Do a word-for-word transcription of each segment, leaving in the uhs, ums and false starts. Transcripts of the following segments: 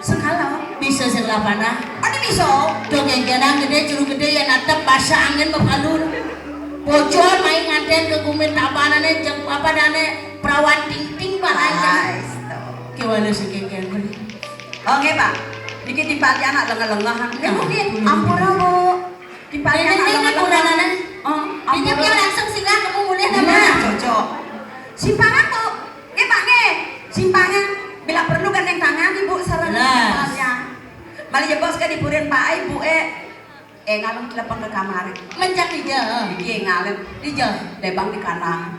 Sekala. Bisa sekolah panah. Ada bisa. Tuh, kéngkénang gedé, jero gedé, yén adep basah angin mabalur. Bocor main nganten ke kumin tabanané, jeng apa dané, perawan ting-ting, Pak, ancen. Ais, tuh. Kéwala sing kéngkén, Bli. Oh, nggih, Pak. Niki timpalke anak lengah-lengahan. Nggih, Bu, nggih. Ampura, Bu. Timpalke anak lengah-lengahan. Ini, ini kuranané. Oh, ini ampura. Dia langsung singgah, kamu mulih, nah, cocok. Simpangan, Bu. Nggih, Pak, nggih. Simpangan. Bila perlu gandeng tangan, Ibu, sareng timpalke. Malih jebos ka dipurin Pak Ai, Bu, eh. Eh, ngalem telepon ke kamar. Mencak dija. Iki ngalem. Dija. Lebang di kanang.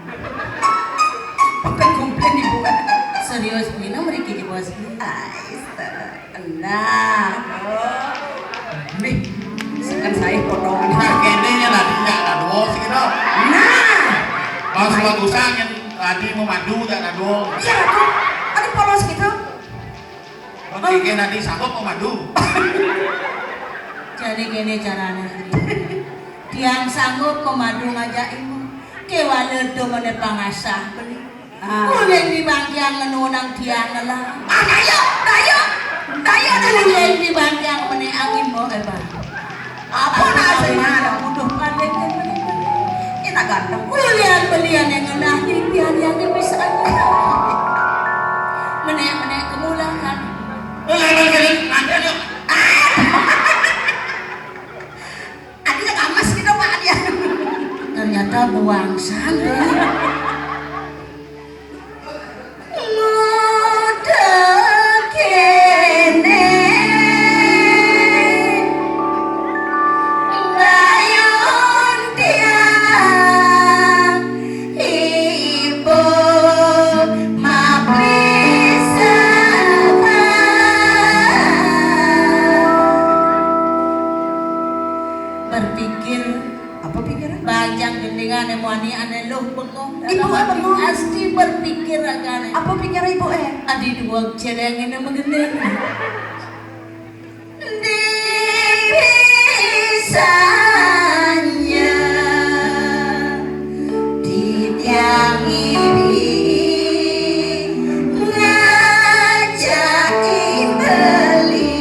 Bukan komplain, Ibu. Serius, Bli, nah, mriki jebos, Bli. Ais, nah. Nih, kan saya potongan. Nah, kéné ya tadi nggak ada dua sih gitu. Nah. Pas bagusan yang tadi mau madu nggak ada dua. Iya, tuh. Ada polos gitu. Mengkiki nanti sanggup memadu. Jadi gini caranya. Tiang sanggup memadu ngajak ibu. Kéwala do mené pangasah, Bli. Ah. Uling di bangkiang ngenunang tiang ngelah. Ah, dayo, dayo. Dayo, dayo. Uling di bangkiang mené angin mau, eh, Bang. Apa nasibnya? Mudah paling. Kita ganteng. Belian-belian yang ngenah di pian yang dipisah. Mené-mené kemulangan. Ada, ada. Artinya kamas kita, Pak, dia. Ternyata buang santai. Ngutek kéné, bayun tiang, ibu maplisaka. Berpikir. Apa pikiran? Bajang gendingan ané muani ané luh bengong. Ibu apa, Bu? Asti berpikir ragané. Apa pikiran Ibu, eh? Adi dua céléng ini magending. Dipisahnya titiang ini ngajak beli.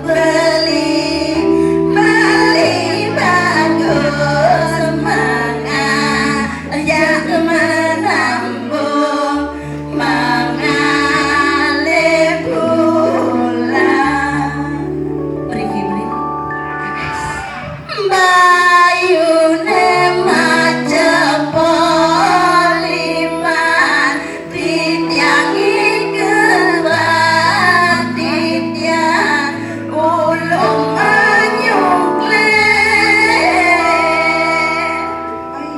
Beli, beli bagus mangajak menambung mangalih bulan. Mriki, Bli. Bayune macepo liman. Titiang ikebat, titiang ulung manyukle.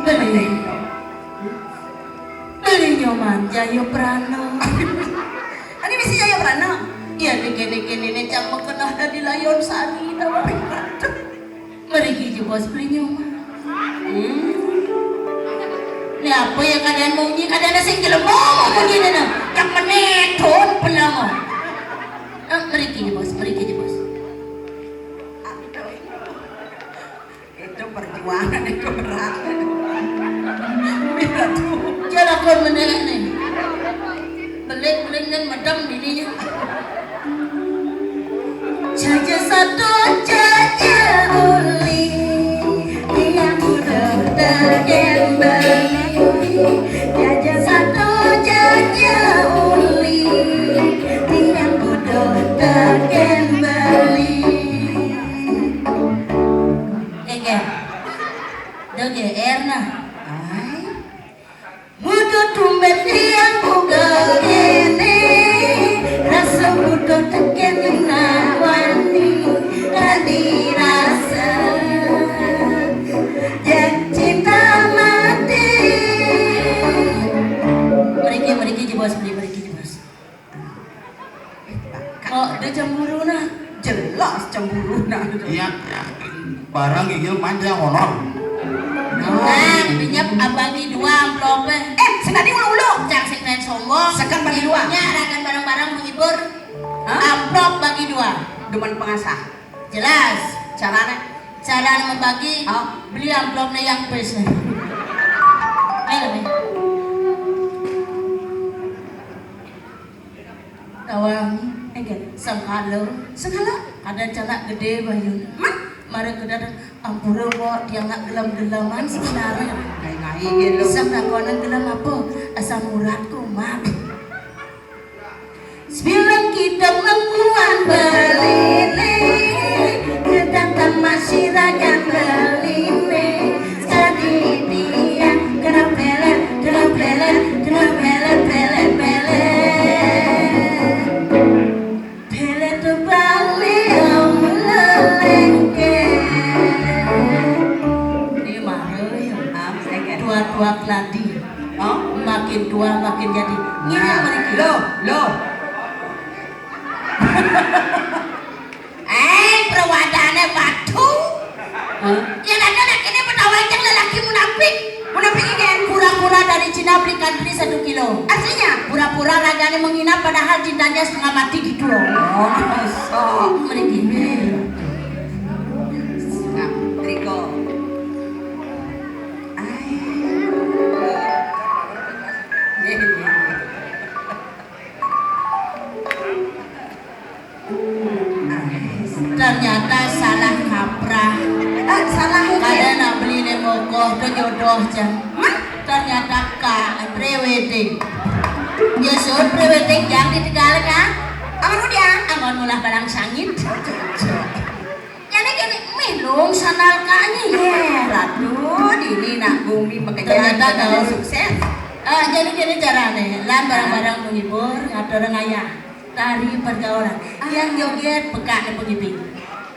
Beli. Beli Nyoman Jayaprana. Ini mesti Jayaprana. Iya, dikene-kene ne cang mekena dadi layon sari, tau. Mriki jebos Beli Nyoman. Hmm. Ini apa ya keadaan munyi, keadaan sing jelema munyi ne. Yang menetun pelama. Ah, mriki jebos, mriki jebos. Itu perjuangan itu berat. Berat tuh. Dia lakon menelek nih. Belik-belik nen medem dininya. Jaja satu, jaja uli, tiang butuh tegen beli. Jaja satu, jaja uli, tiang butuh tegen beli. Enggak. Udah G R nah. Ai. Butuh tumben tiang buka kene, rasa butuh teken nak wani tadi rasa. Jan cinta mati. Mriki, mriki jebos, mriki, mriki jebos. Kok dia cemburu nah? Jelas cemburu nah. Iya, barang gigil manja honor. Nah, pinjam abagi dua amplopnya. Eh, sing tadi ulu-ulu. Cang sing main sombong. Sekan bagi dua. Intinya rakan bareng-bareng menghibur. Hah? Amplop bagi dua. Demen pengasah. Jelas. Caranya? Cara membagi, oh, beli amplopnya yang pas. Ayo, nih. Tawang. Sengkala. Sengkala? Ada cangak gedé bayuné. Mah? Mara kadadang, "Ampura, Mbok, tiang nak gelem-geleman sebenarnya." Ngai-ngai gén lu. Sang takonan gelem apa? Asam uratku mat. Sebilang kita membuat beliling, kedatang masyarakat beliling. Sekali dia kena pelet, kena pelet, kena pelet, pelet, pelet. Pelet terbalik, melengket. Ini marah ya. Ah, saya kan. Tua-tua keladi. Oh? Makin tua, makin jadi. Ngene. Nah, mriki. Loh, loh. Eh, perwadané batu. Hah? Ya, ada nak ini petawancang lelaki munafik. Munafik ini kan pura-pura dari Cina beli kantri satu kilo. Artinya? Pura-pura ragané menghina padahal cintanya setengah mati gitu loh. Oh, sok. Mriki. Nah, Riko. Ai. Ternyata salah kaprah. Ah, salah ini. Kada nak beli né mokoh, to jodoh jang. Mah? Ternyata ka pre-wedding. Ya, sun pre-wedding jang di Tegal, kan? Amun dia? Amun ngulah barang sangit. Jadi gini, mih lung sandal kani. Yé, Ratu, dini nak gumi makejar. Ternyata kau sukses. Ah, jadi gini carané, lan barang-barang menghibur, ngatur ngayah. Tari pergaulan. Ah. Yang joget pekak né pengibing.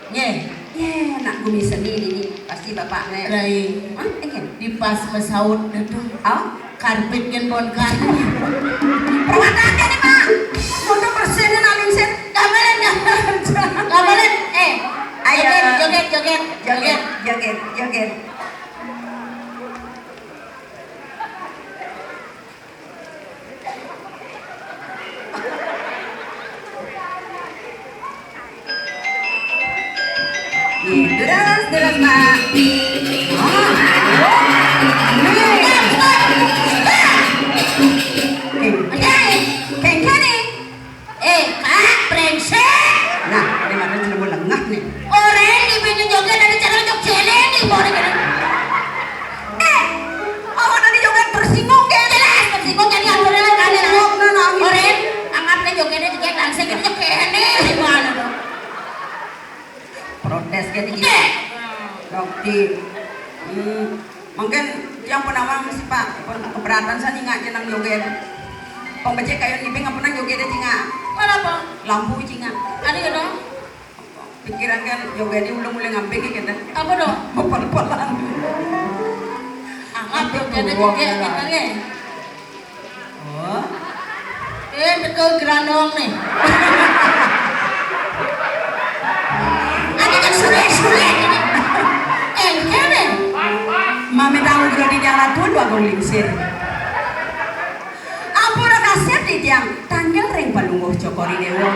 Nggih. Yé, nak gumi seni dini, pasti bapakné. Rai. Hah? Engken? Di pas masaut itu. Oh? Karpet gén bon kan. Perwatané, Pak. Foto persennya nak lingsir. Gambaran, gambaran. Gambaran. Eh, ayo. Joget, joget, joget. Joget, joget, joget. Iya, deras, deras, Pak. Oh, oh. Nih. Oke, oke, oke, oke. Eh, Kak, brengsek. Nah, ini mana jenemu lengah nih. Orang di pinggir joget dari cara joget nih, mau nih. Eh, awak tadi joget tersinggung, kan? Jelas tersinggung, jadi aturan lah, kan, ya. Nah, nah, nah. Orang, anggapnya jogetnya joget langsung gitu, joget nih, gimana tuh? Protes kan gitu. Oke. Rokti. Hmm. Mungkin yang pernah mesti, Pak, pun keberatan saya ningak jenang joget. Pembecik kayu niping nggak pernah joget aja nggak. Kenapa? Lampu aja nggak. Ada gitu. Pikiran kan joget ini ulung mulai ngamping gitu. Apa dong? Bepal-palan. Anggap joget aja joget, gitu, ya. Oh. Eh, betul gerandong nih. Ada kan sulit-sulit ini. Eh, kene. Mame tahu gelo di jalan tuh dua gong lingsir. Ampura kasép titiang, tangkil ring Palungguh Cokor I Déwa.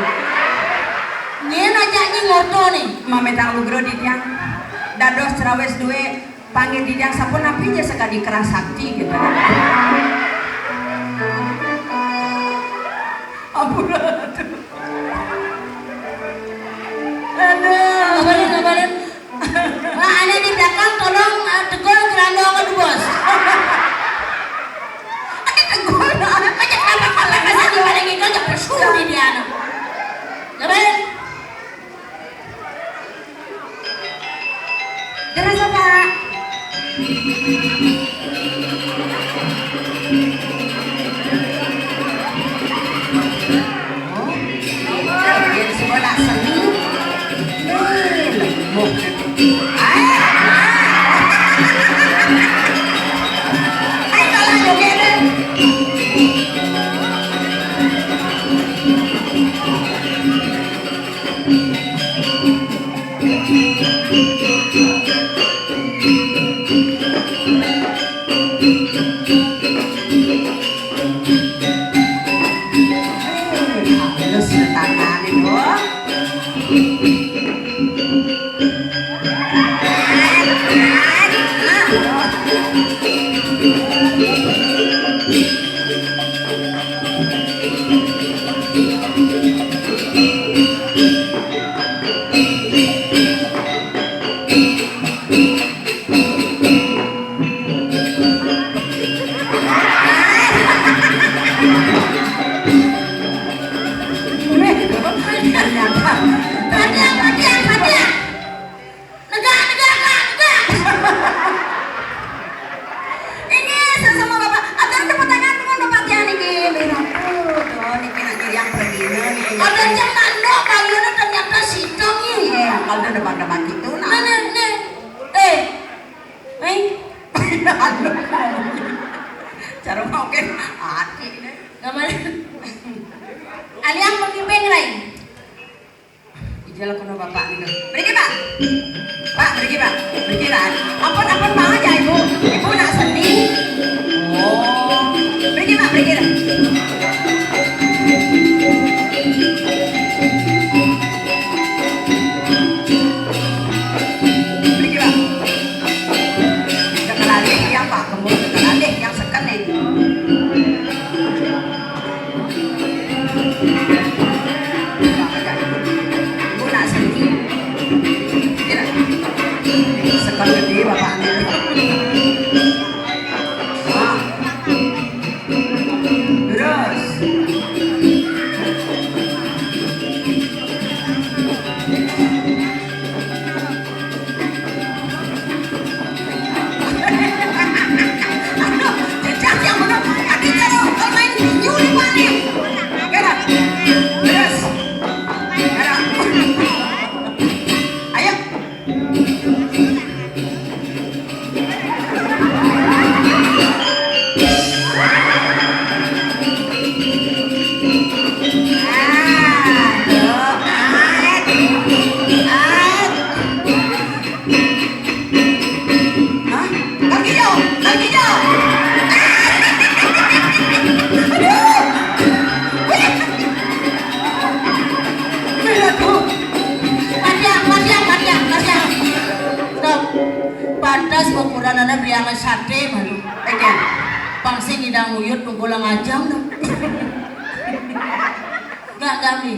Nyén ajak nyi ngorto nih. Mame tahu gelo titiang. Dados crawis duwe Panggih titiang sapunapi ja sakadi kerah sakti gitu. Ampun. Aduh. Ngabalin, ngabalin. Nah, ada di belakang tolong, eh, tegul kerandong aduh, Bos. Ada tegul. Macam apa kalau masa di paling itu aja pesu di dia, anu. Ngabalin. Terasa, Pak. Oh, dia sekolah seni. Eh, lembut. Ayo, ayo, kalau joget. Halus tangan itu. Ada yang manuk, bayuné ternyata sidang. Iya, kalau udah depan-depan gitu, nah. Nah, nah, nah. Eh. Hei. Cara mau kan hati deh. Nggak mana? Aliang pemimpin, Rai. Ijal kono bapak niku. Mriki, Pak. Pak, mriki, Pak. Mriki, Pak. Ampun, ampun, Pak aja, Ibu. Ibu nak seni. Oh. Mriki, Pak, mriki. Mriki, Pak. Kekalih yang Pak Gembong, kekalih yang seken nih. Ibu nak seni. Kira. Seken gedé bapakné. Ah. Terus. Aduh, jejak yang bener. Akhirnya lo main binyu nih, Pak, nih. Gara. Terus. Gara. Ayo. Aduh, aduh, aduh. Hah? Kaki jauh, kaki jauh. Aduh. Wih. Wih, aduh. Matiang, matiang, matiang, matiang. Stop. Pantes ukuranana biangan saté malu. Oke. Pang sing ngidang uyut tungkul ngajang dong. Enggak kami.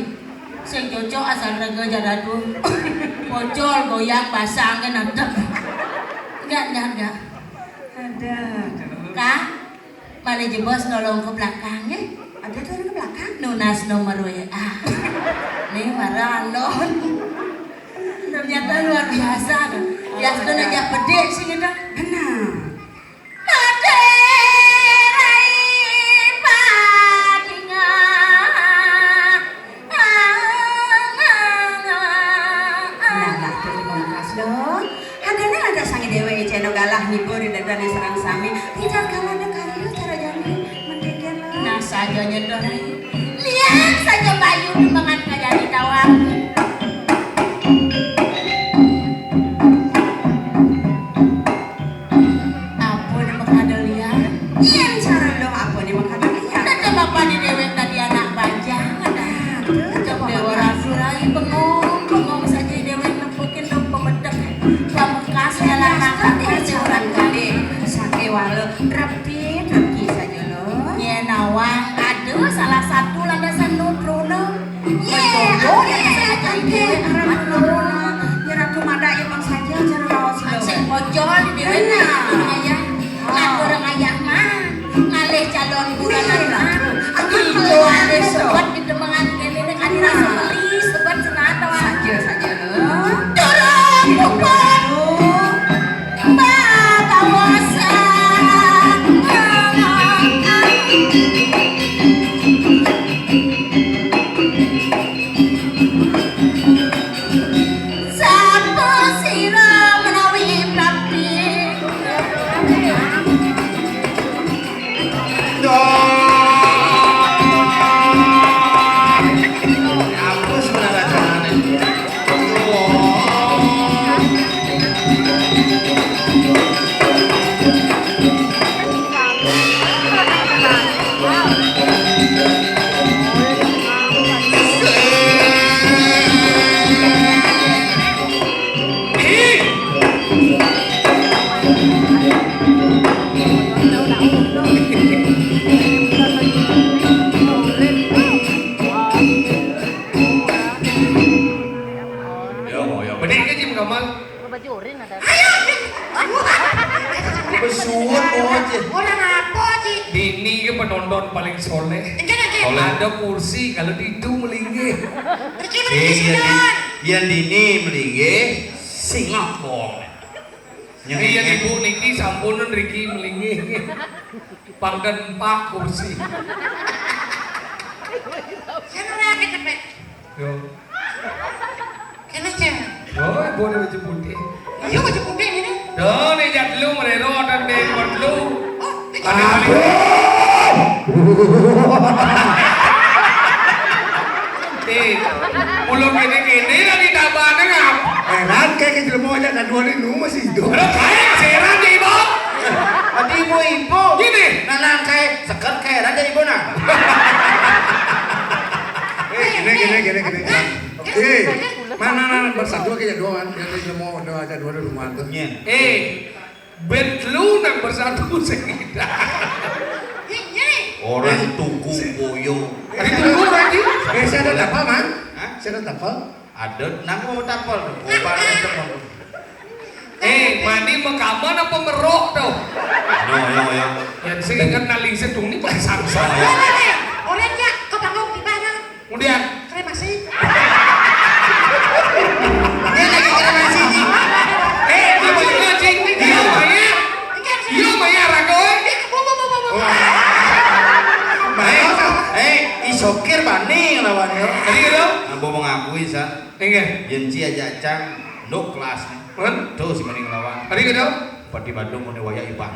Sing cocok asal rega jadadu. Pocol goyang basangin adem. Enggak, enggak, enggak. Ada. Kak, mana jebos nolong ke belakang ya? Ada tuh ke belakang. Nunas nomor W A. Nih marah alon. Ternyata luar biasa tuh. Ya sudah aja pedih sih gitu. Benar. Ade rai padingah. Nah, nah, terus pamungkas dong. Hadana ada sangi déwék céno galah ngibur ida dané sareng sami. Tidak kalah ada karya cara jani mendékén lo. Nah, saja nyetor. Lihat saja Bayu demengan kajani tawang. Apa nama kadal liar? Yén cara lo apa nama kadal liar? Tetep apa di déwék tadi anak bajang ada. Tetep déwa rasu rai bengong, bengong saja déwék nempukin dong pemedek. Pamekas dalam nangkap saja orang gede. Saké wale repit, repit saja lo. Yén nawang ada salah satu landasan nutruna. Iya, oke, oke, oke. Nyerah tuh mada ya bang saja cara lawas lo. Sing pojol di déwék. Benar. Ayah, ngatur ayah mah ngalih calon bulan mah. Ijo ada sebet di demengan kene nek adi rasa beli sebet senata. Saja, saja lo. Turun puput. Babawasan. Sapa sira menawi prapti? Apa sebenarnya caranya? Ya, mau ya. Bedik ke Jim Kamal. Besuwun, oh, Ci. Ora napa, Ci? Dini ke penonton paling soleh. Enggak, enggak. Ada kursi, kalau di itu melinggih. Iki Eh, melinggih yen di-, sendal. Yen dini melinggih, singap wong. Iya, Ibu niki sampunan riki melinggih. Pangkat empat kursi. Saya ora kecepet. Kéné, Céng. Oh, boleh baju putih. Iya, baju putih ini. Tuh, nih, jak lu, merero, dan deh, buat lu. Oh, ini aduh. Eh, mulo kéné-kéné lagi tabane ngap. Heran kayak ke jelema aja kan dua ini nu masih hidup. Lo kayak masih heran deh, Ibu. Adi ibu-ibu. Gini. Nah, nah, kayak seker kayak heran deh, Ibu, nah. Eh, gini, gini, gini, gini. Eh, mana, mana, bersatu aja dua kan. Yang jelema udah aja dua di rumah tuh. Iya. Eh, bet lu nang bersatu sekitar. Orang tuku boyo. Tadi tunggu lagi. Eh, saya ada tapal, Man. Hah? Saya ada tapal. Ada, nang mau tapal tuh. Obat macam apa? Eh, mani makaman apa merok tuh? Yo, yo, yo. Yang sing ingat naling setung ni pasang. Yo, yo. Orang ya, ke panggung di mana? Kemudian? Kremasi. Dia lagi kremasi, Ji. Eh, dia mau juga, Ji. Dia mau ya. Iya, Maya, raga, eh. Wah. Eh, eh, i sokir bani lawan yo. Tadi gitu? Ambo mengakui, sa. Enggak. Yen ci aja cang, nduk kelas. Kan? Tuh, si mending lawan. Tadi gitu? Pati Badung muni waya ibah.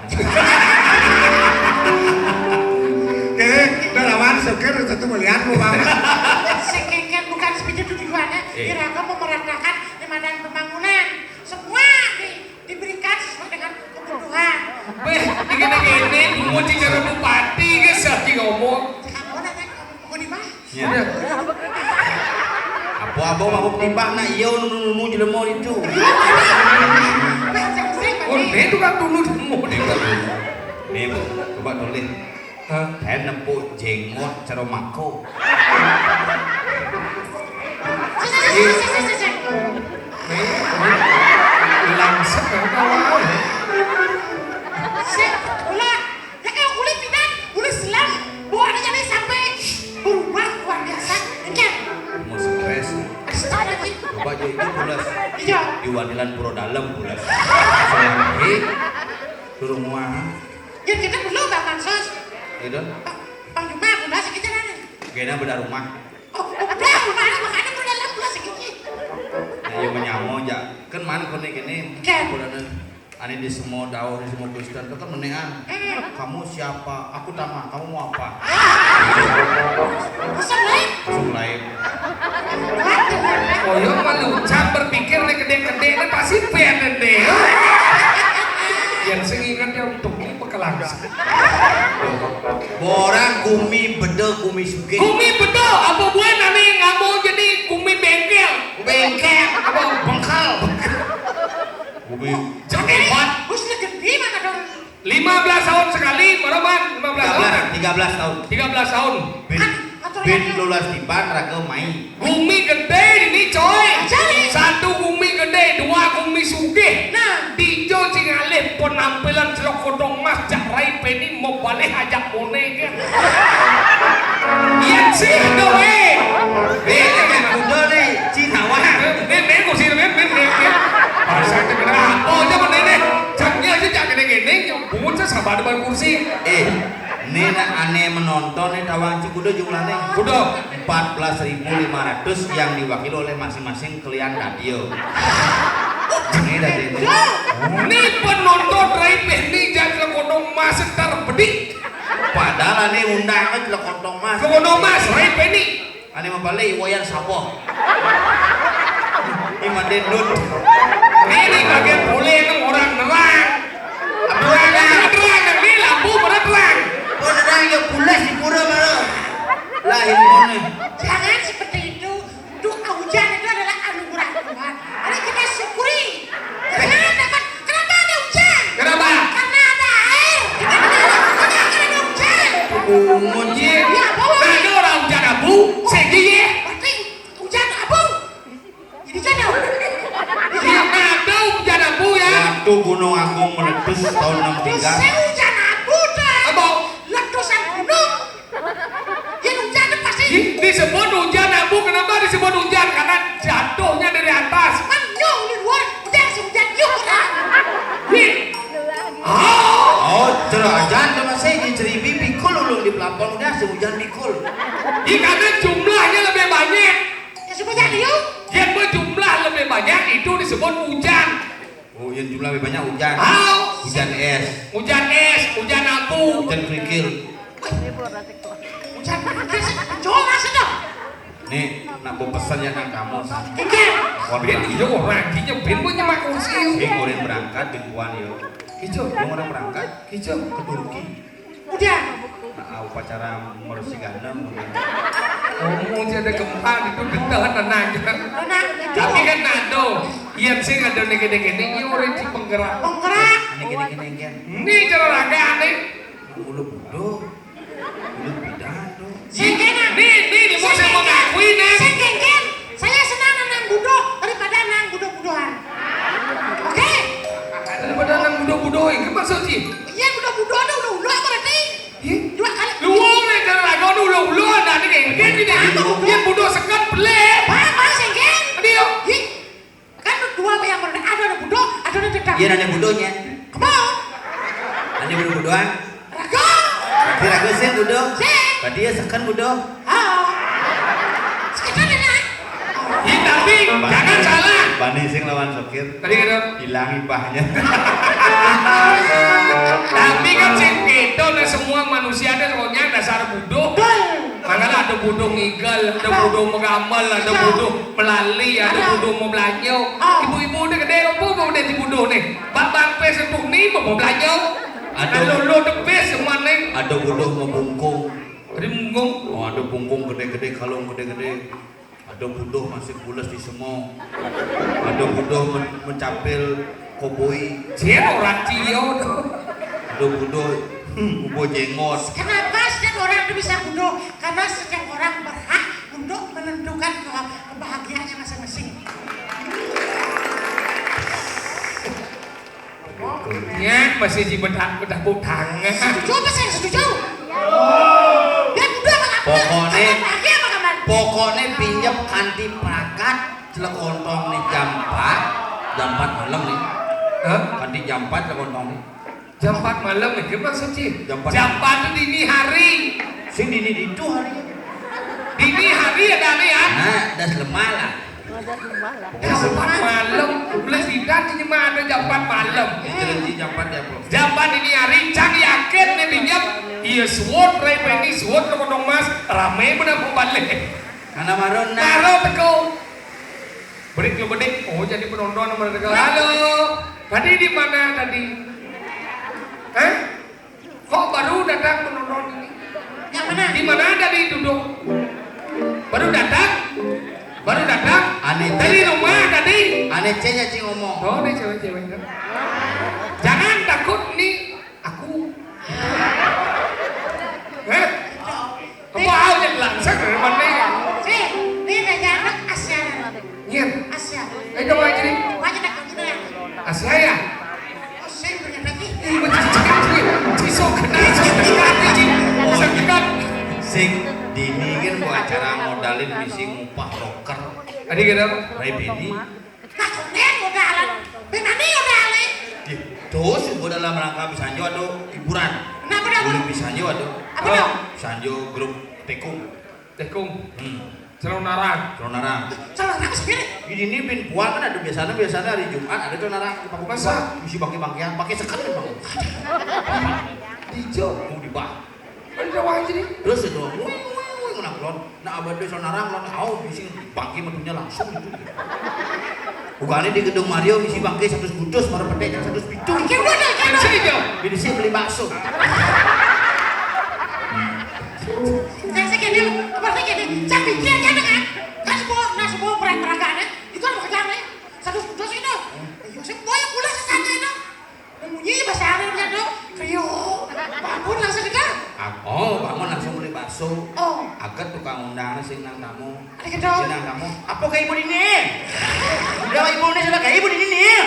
Oke, udah lawan, sokir, tentu melihat, Bu, Bang. Sekengken bukan seperti itu tujuannya. Eh. Iraga memeratakan di madan pembangunan. Semua di diberikan sesuai dengan kebutuhan. Wéh, iki nek ngene, dungo cara bupati ke saking ngomong. Kamu nanti kamu di mana? Iya. Apa-apa mabuk timbang nak iya nunu-nunu jelema itu. Oh, ini tukang dulu dulu. Ini, Bu, coba tulis. Hah? Saya nempuk jengot cara mako. Langsung ya, kawan. Sik, ulah. Ya, eh, kulit pindah, kulit selam. Bawa aja nih sampai berubah luar biasa. Enggak. Mau stres. Astaga, Ji. Coba aja itu pulas. Iya. Di Wadilan Puro Dalem pulas. Suruh muah. Ya, kita perlu Bang Pansos. Gitu. Bang Juma, aku nggak sakit jalan. Gena beda rumah. Oh, oh, beda rumah, makanya beda dalam, beda sakit. Nah, iya menyamo aja. Kan man kone kene. Iya. Ane di semua daun, di semua Kristen, tetap menean. Hmm. Kamu siapa? Aku Tama. Kamu mau apa? Kosong lain. Kosong lain. Oh, iya, kalau ucap berpikir nih gede-gede, ini pasti band deh. Yang sing ingat ya untuk ini pekelang. Borang gumi beda gumi sugih. Gumi beda, apa buah nane ngamo jadi gumi bengkel? Bengkel, apa bengkel? Gumi cekebat. Bus gede mana dong? Lima belas tahun sekali, berapa? Lima belas tahun? Tiga belas tahun. Tiga belas tahun. Bin, bin lulas tiban raga mai. Gumi gede ini, coy. Satu gumi gede, dua gumi sugih. Nah, tijo sing alih penampilan selok kodong mas jak rai peni mau balik ajak mone kan. Iya sih, itu, eh. Eh, udah nih, Cina wah. Eh, eh, eh, kursi, eh, eh, eh, eh. Bahasa cek kena apa aja mone nih. Caknya aja cak gini-gini, yang bungut saya sabar depan kursi. Eh, ini nak aneh menonton nih tawang cik udah jumlahnya. Udah. Empat belas ribu lima ratus yang diwakili oleh masing-masing kalian radio. Ini dari ini. Ini penonton Rai Peni jadi lekodong mas setar bedik. Padahal ini undangan lekodong mas. Lekodong mas, Rai Peni. Ini membalik Wayan Sapoh. Ini Madendut. Ini bagian boleh orang nerang. Apa nerang? Nerang, ini lampu pada terang. Oh, nerang ya pulas di pura malah. Lah, ini mana? Jangan seperti itu. Doa hujan itu adalah anugerah Tuhan. Mari kita syukuri. Karena dapat, kenapa ada hujan? Kenapa? Karena ada air. Kita berdoa karena ada hujan. Bungut ye. Ya, apa? Ada orang hujan abu, segi ye. Berarti hujan abu. Jadi hujan abu. Iya, ada hujan abu ya. Waktu Gunung Agung meletus tahun enam tiga. Saya hujan abu dah. Apa? Letusan gunung. Yang hujan itu pasti. Di-, disebut hujan abu, kenapa disebut hujan? Karena jatuhnya dari atas. Kan nyong di luar, udah si hujan nyong kan. Wih. Oh. Oh, cerah aja sama saya di Ceribi, pikul ulun di pelapon, udah si hujan pikul. Di karena jumlahnya lebih banyak. Ya Jadi, yuk. Yén berjumlah lebih banyak itu disebut hujan. Oh, yang jumlah lebih banyak hujan. Ah, hujan es. Hujan es, hujan abu. Hujan kerikil. Hujan es, jelas itu. Nih, nak mau pesan ya nang kamu. Iya. Kon berangkat. Iya, orang dia ben mau nyemak kursi. Sing urin berangkat di kuan yo. Ijo. Yang orang berangkat. Ijo. Ke Turki. Udah. Nah, upacara meresi gandeng. Ngomong aja ada gempa itu gentar tenang. Tenang, itu. Tapi kan nado, iya sih ada nih gini-gini, ini orang di penggerak. Penggerak. Ini gini-gini kan. Ini cara raga nih. Ulu budo, ulu pidato. Sing kena. Nih, nih, nih, mau saya mau ngakui nih. Sing kengken. Saya senang nang budo daripada nang budo-budoan. Oke? Daripada nang budo-budoan, kan maksud sih? Iya, budo-budo ada ulo-ulo berarti. Ih, dua kali. Lu wong nek cara lagu ulo-ulo ada nih kengken ini. Apa ulo? Iya, budo sekat belek. Apa, apa, sing ken? Aduh. Ih, kan dua yang berada, ada ada budo, ada ada tetap. Iya, ada budonya. Come on. Ada budo-budoan. Ragu. Berarti ragu sih budo. Sih. Berarti ya seken budo. Oh. Sekedar enak. Ih, tapi jangan salah. Bani sing lawan sokir. Tadi kata hilang ibahnya. Tapi kan sing kita lah semua manusia ada pokoknya dasar budo. Betul. Makanya ada budo ngigel, ada budo megamel, ada budo melali, ada budo mau belanja. Oh. Ibu-ibu udah gede apa mau udah di budo nih? Bak bang pes untuk nih mau belanja. Ada lo lo the best semua nih. Ada budo mau bungkung. Tadi bungkung. Oh, ada bungkung gede-gede, kalung gede-gede. Ada budo masih pules di semua. Ada budo men mencapil koboi. Siapa orang cio tuh? Ada budo, hmm, budo jenggot. Kenapa setiap orang itu bisa budo? Karena setiap orang berhak untuk menentukan ke- kebahagiaannya masing-masing. Ya, masih di bedak bedak tangan. Setuju apa saya setuju? Ya udah apa apa? Pokoknya, apa lagi apa kabar? Pokoknya pinjam kanti prakat celek ontong nih jam empat, jam empat malam nih. Hah? Kanti jam empat celek ontong nih. Jam empat malam itu maksud sih? Jam empat. Jam empat itu dini hari. Sing dini itu hari. Dini hari ada nih ya? Nah, das lemah lah. Jam empat malam, boleh tidak ini mah ada jam empat malam. Itu janji jam empat ya, Bro. Jam empat ini hari, cang yakin nih pinjam. Iya, suwon, Ray Penny, suwon, lo kodong mas, rame bener mau balik. Karena marun, nah. Marun, teko. Bedik, lo bedik. Oh, jadi penonton sama mereka. Halo. Tadi di mana tadi? Hah? Kok baru datang penonton ini? Yang mana? Di mana tadi duduk? Baru datang? Baru datang? Aneh. Dari rumah tadi? Aneh cewek cing ngomong. Oh, ini cewek-cewek kan? Jangan takut nih aku. Hah? Apa aja langsung dari mana ya? Sih, ini udah jalan Asia. Iya. Asia. Ayo dong aja nih. Aja dah kita ya. Asia ya? Sing dini kan buat acara modalin misi ngupah rocker. Adi kata apa? Ray Benny. Nah, konen modalin. Benani modalin. Ih, terus gua dalam rangka bisa aja ada hiburan. Kenapa dah? Boleh bisa aja ada. Apa dah? Bisa aja grup Tekung. Tekung. Hmm. Celonarang. Celonarang. Celonarang sendiri. Di sini bin puan kan ada biasanya, biasanya hari Jumat ada celonarang. Masa? Misi bangke-bangkean, pakai sekat memang. Hijau. Mau dibah. Ada wah jadi. Terus itu, wih wih wih ngena kulon. Nah, abah tuh celonarang kulon, au, bisi bangke metunya langsung itu. Bukannya di gedung Mario misi bangke satu kutus, baru petek satu pitu. Kan sih, Jo. Bini sih beli bakso. Nah, saya gini, kemarin gini, saya pikir kan dengan kan semua, nah semua perang peragaannya itu ada pekerjaannya satu kutus itu. Iya, saya banyak pula sesatnya itu. Munyi bahasa Arabnya tuh, Rio. Bangun langsung kita. Oh, bangun langsung beli bakso. Oh. Aget tukang undangan sing nang tamu. Ada gitu. Sing nang tamu. Apa kayak ibu ini? Udah ibu ini sudah kayak ibu ini nih.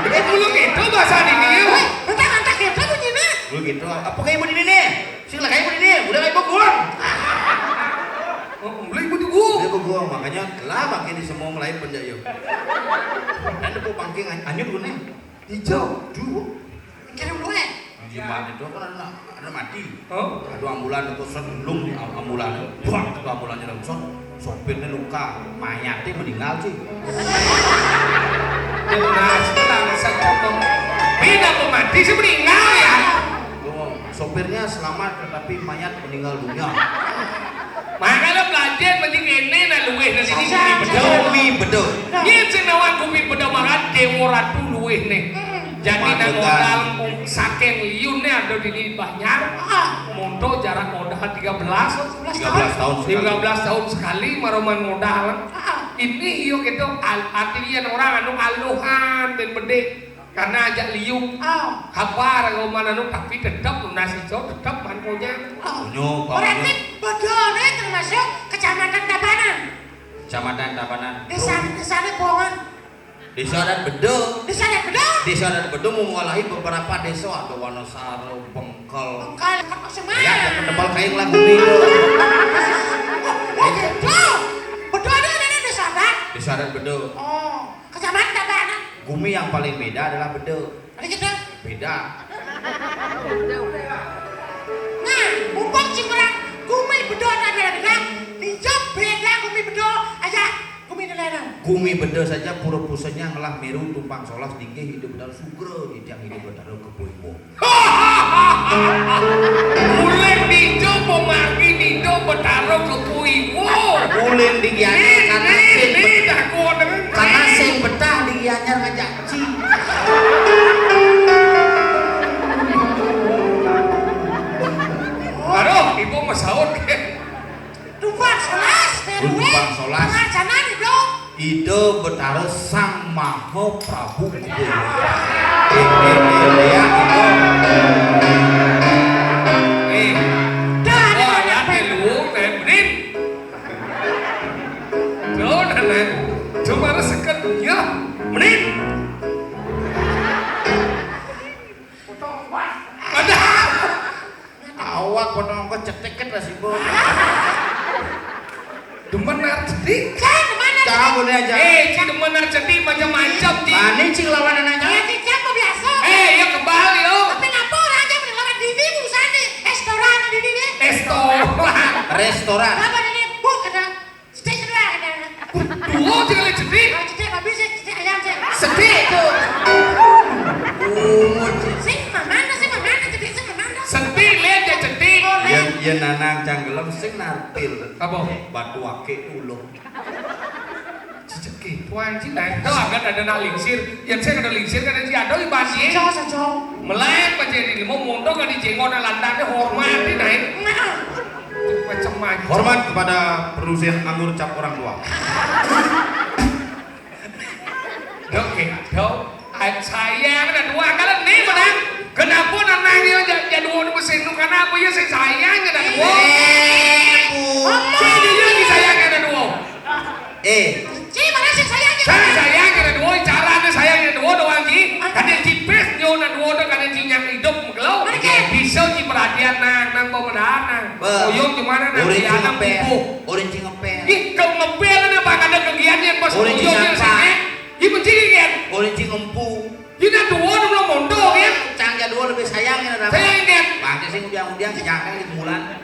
Eh, belum gitu bahasa ini. Woi, bentar, bentar, gitu bunyinya. Belum gitu. Apa kayak ibu ini nih? Sing lah kayak ibu ini. Udah kayak ibu gua. Oh, mulai ibu tuh gua. Udah ibu gua, makanya lah makin di semua mulai penjayo. Ada bu pangking anyut gua nih. Hijau. Duh. Kirim gue. Jumat itu kan ada, ada mati. Oh. Ada ambulan itu set, gelung di am-, ambulan. Buang itu ambulannya langsung. Sopirnya luka, mayatnya meninggal sih. Nah, sekarang saya ngomong, beda kok mati sih meninggal ya. Tuh, sopirnya selamat tetapi mayat meninggal dunia. Makanya belajar mesti kene nah luweh nah sini. Sasa, gumi bedo. Sasa. Gumi bedo. Yen sing nawang gumi bedo makan Dewa Ratu luweh nih. Hmm. Jadi nang modal saking liun nih ada di Banjar. Ah. Monto jarak modal tiga belas. Tiga belas tahun sekali. Tiga belas tahun sekali maroman modal. Ah. Ini iyo gitu al-, artinya orang anu aluhan ben bedik. Karena ajak liu. Oh. Kabar roman anu tapi tetap lunas ijo tetap mantunya. Oh. Unyu, Pak Berarti Unyu. Bedone termasuk Kecamatan Tabanan. Kecamatan Tabanan. Desa, desa Bongan. Desa adat Bedo. Desa adat Bedo. Desa adat Bedo mewalahi beberapa desa, ada Wonosaro, Bengkel. Bengkel, Kota Semarang. Ya, ada Ketebal Kaing lah gumi itu. Oh, gitu. Bedo ada, ada, ada desa adat. Desa adat Bedo. Oh, kecamatan Tabanan. Gumi yang paling beda adalah Bedo. Ada gitu. Beda. Nah, mumpung cing orang gumi bedo ada beda, dijawab beda gumi bedo aja gumi nelayan. Gumi bedo saja pura pusanya ngelah meru tumpang solas dinggih hidup dan sugro di tiang hidup dan taruh ke puing. Uleng dijo pemargi dijo betaro ke kuiwo. Uleng digiana karena sing bet-, karena sing betah digianyar ngajak ci. Aduh, ibu masaut. Tumpang solas, Tumpang solas. Pengacanan itu. Ida Betara Sang Maha Prabu Kumbaya. Eh, eh, eh, ya, Ida. Eh, dah, wah, dah, ya, dah. Telu, eh, benin. Tuh, nenek. Cuma ada seket, ya, benin. Ada. Awak potong ongkos cetek kan lah sibuk. Demen nar cetik. Kan mana? Cakap boleh aja. Eh, ci demen nar cetik macam-macam, ci. Mani ci lawan anaknya. Ya, ci, ci, apa biasa? Eh, ya kebal, yo. Tapi ngapa orang aja lawan dini urusan nih? Restoran dini nih. Restoran. Restoran. Apa ini? Bu, kena. Cetik kedua, ada. Dua tinggal cetik. Oh, cetik habis ya, cetik ayam sih. Cetik itu. Sing mamanda, sing mamanda, cetik sing mamanda. Cetik, lihat ya, cetik. Oh, lihat. Ya, ya, nanang canggelem sing narpil. Apa? Batu akik ulo. Cetik. Wah, anjing, nah, itu akan ada nak lingsir. Yang saya kena lingsir, kan, anjing, ada di basi. Saja, saja. Melek, pancen ini, mau mondok, kan, di jenggot, nah, lantarnya hormati, nah, ini. Nah. Macam-macam. Hormat kepada produsen anggur cap orang tua. Oke, yo. Ay, sayang, ada dua kali nih, menang. Kenapa nanang dia ja-, jadwal di mesin tu? Kenapa ya saya sayang, ada dua? Eh, Bu. Saya dia lagi sayang, ada dua. Eh. Ci, mana sih sayangnya? Saya sayang, ada dua. Caranya sayang, ada dua, doang, Ci. Ah. Kadang cipes, nyo, ada dua, kadang ci yang hidup, menggelau. Mana, Ci? Bisa, ci, perhatian, nang, nang, pemuda, nang. Bah. Oyong gimana, nang? Orang ci ngepel. Orang ci ngepel. Ih, kau ngepel, ada apa? Ada kegiatan yang pas oyong yang sini. Ih, mencik, kan? Orang ci ngempu. Ina dua belum mondok, ya? Cang ya dua lebih sayang, ya, Dam. Sayang, ya? Pakai sih udiang-udiang, sejak di bulan.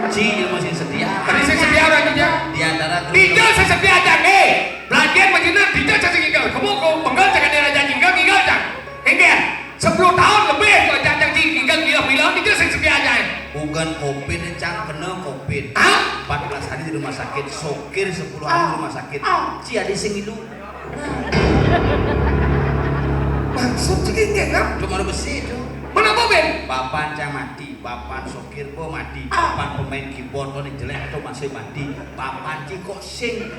Ci, ilmu sing setia. Tadi sing setia orang juga. Di antara grup. Tidak, sing setia aja, nih. Belajar menjina, tidak, saya tinggal. Kamu kau penggal, jangan dia aja tinggal, tinggal, Cang. Enggak. Sepuluh tahun lebih, kau jangan tinggal, gila-gila, tidak, sing setia aja. Bukan covid, Cang, kena covid. Hah? Empat belas hari di rumah sakit, sokir sepuluh hari di rumah sakit. Ah. Ci, ada sing hidup. Maksud sih, kan? Cuma besi itu. Mana apa, Ben? Bapak cang mati, bapak sokir bo mati, ah, bapak pemain keyboard ni jelek tu masih mati, bapak ci kok sing.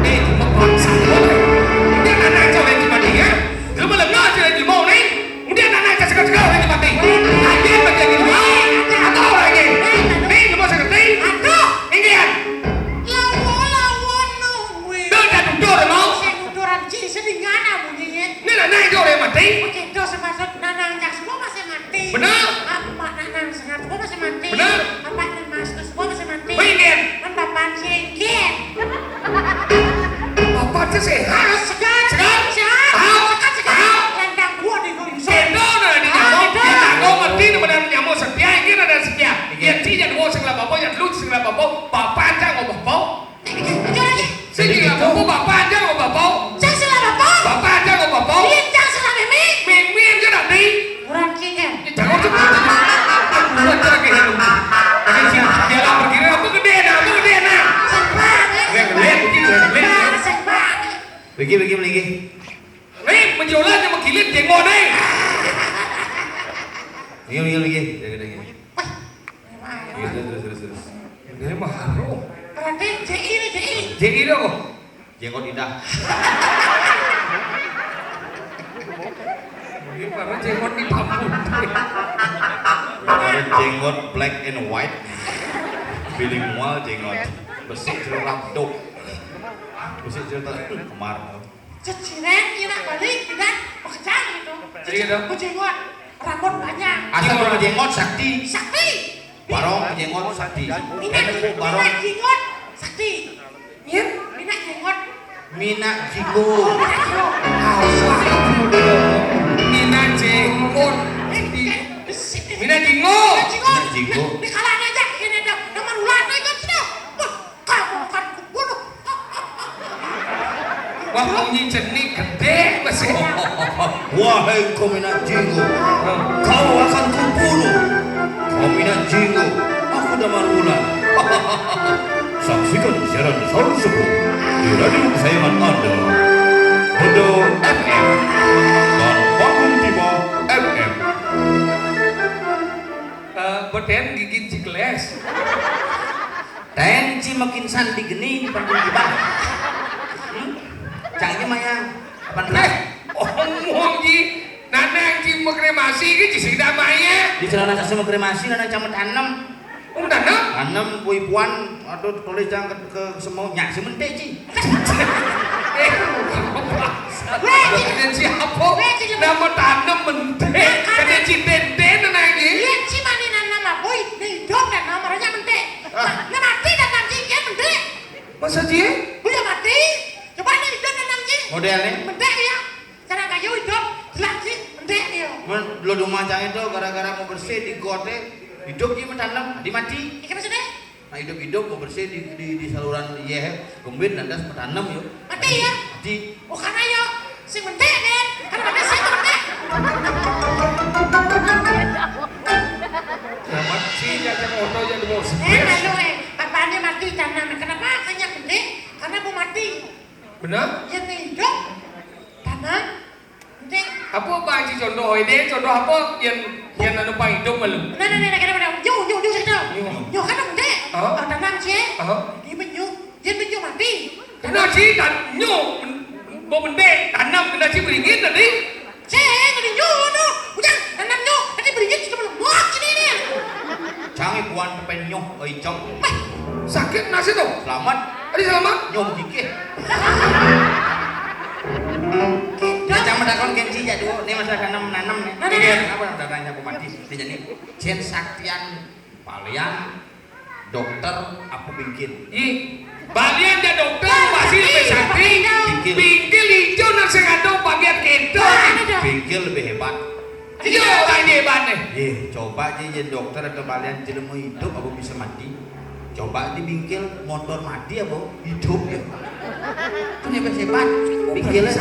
Eh, cuma paksa. Dia anak cewek cuma dia. Dia malam nak cewek di mau ni. Dia anak cewek sekarang sekarang ni mati. Ada mati lagi. Ada orang ni. Ni cuma sekarang ni. Ada. Ini kan. Lawa, lawa, nungguin. Dah, dah duduk, dah mau. Saya nuduran ci, sedingana bunyinya. Ini lah, naik tu orang mati. Oke, dos maksud nanang cak semua masih mati. Benar. Apa nanang sengat semua masih mati. Benar. Apa nang mas semua masih mati. Benar. Kan bapak singkir. Bapak tu sehat. Segar. Segar. Bapau, bapak aja nggak bapau. Sing nggak bapau, bapak aja nggak bapau. Cang sing nggak bapau. Bapak aja nggak bapau. Iya, cang sing nggak mimi. Mimi aja nanti. Kurang kingen. Jangan cuma aja. Buat cara kayak gitu. Oke, sih. Ya lah, pergi deh. Apa gede nah? Apa gede nah? Sing banget. Gede, gede, gede. Sing banget. Lagi, lagi, lagi. Nih, menjual aja mengkilit jenggot nih. Iya, iya, iya. Iya, iya, iya. Iya, terus, terus, terus, terus. Ini mah harum. Berarti J I nih, J I. J I dong. Jenggot indah. Ini mana jenggot di kampung? Ada jenggot black and white. Bilingual jenggot. Besik celurap dok. Besik celurap kemar. Ceciren, kira balik, pindah, makejang gitu. Iya, dong. Bejenggot, rambut panjang. Asal bejenggot, sakti. Sakti. Barong bejenggot, sakti. Minat, Enu barong. Minat jenggot, sakti. Iya? Minat jenggot. Minat jenggot. Oh, minat jenggot. Astagfirullah. Minat jenggot. Eh, eh, eh, eh. Minat jenggot. Minat jenggot. Minat jenggot. Nah, di kalanya aja, ini ada nomor ular, nah, itu sudah. Wah, kamu akan kubunuh. Wah, bunyi cenik gede, Mas. Wahai Kominat Jinggo, kau akan kubunuh. Kominat Jinggo, aku Damar Wulan. Saksikan siaran Saur Sepuh di radio kesayangan Anda, Bedo F M dan Panggung Tiba F M. Eh, beten gigit cikles. Ten ci makin sandi geni di panggung gibah. Hmm? Cangnya maya apa? Eh, omong ji. Nanang ci mau kremasi ki ci sida maya. Di celana saksi mau kremasi, nanang cang mau tanem. Oh, tanem? Tanem, bui puan, aduh, tulis cang ke, ke semua, nyak si mente ci. Eh, apa? Weh, ci. Beten siapa? Weh, ci. Nama tanem mente. Kata ci tenten nanang ji. Iya, ci mani nanam apa? Nih, hidup nanam, orangnya mente. Ah. Nah, mati nanam ji, kan mente. Masa ji? Udah mati. Coba nih, hidup nanam ji. Model nih? Mente ya. Cara kayu hidup, jelas ji, mente ya. Men, lo rumah cang itu gara-gara mau bersih di got deh. Hidup ji mau tanem, di mati. Iya, maksudnya? Nah, hidup-hidup mau bersih di, di, di saluran, iya, gembit, lantas mau tanem yuk. Mati ya? Mati. Oh, karena ya, sing mente kan? Karena mente sing mente. Selamat sih, ya, cang oto ya, di bawah. Eh, lalu, eh, apanya mati tanam? Kenapa kayaknya mente? Karena mau mati. Benar? Ya, hidup. Tanam. Ente. Apa, Pak Haji, contoh? Ini contoh apa yang, yang anu pang hidup malu? Nah, nah, nah, nah, kenapa, kenapa? Nyu, nyu, nyu, cerita. Nyu. Nyu, kan ente. Hah? Oh, tanam, cie. Hah? Ini menyu. Dia menyu mati. Kena si tan-, nyu. Mau bende, tanam kena si beringin tadi. Cie, tadi nyu, no. Ujang, tanam nyu. Tadi beringin kita belum muak ini, ini. Canggih puan kepen nyu, oi, cong. Wah. Sakit nasi tuh. Selamat. Tadi selamat. Nyu, gigit. Cang menakon kenci ya dulu. Ini masalah nanam, nanam nih. Nanam. Iya, apa nanam, nanam, aku mati. Ini jadi cien saktian balian dokter apa bingkil? Ih, balian ja dokter masih lebih sakti. Bingkil. Bingkil ijo nang sing ada bagian keto. Bingkil lebih hebat. Iya, orang hebat nih. Ih, coba aja ya dokter atau balian jelema hidup apa bisa mati. Coba di bingkil motor mati apa hidup ya. Kan hebat-hebat. Bingkil.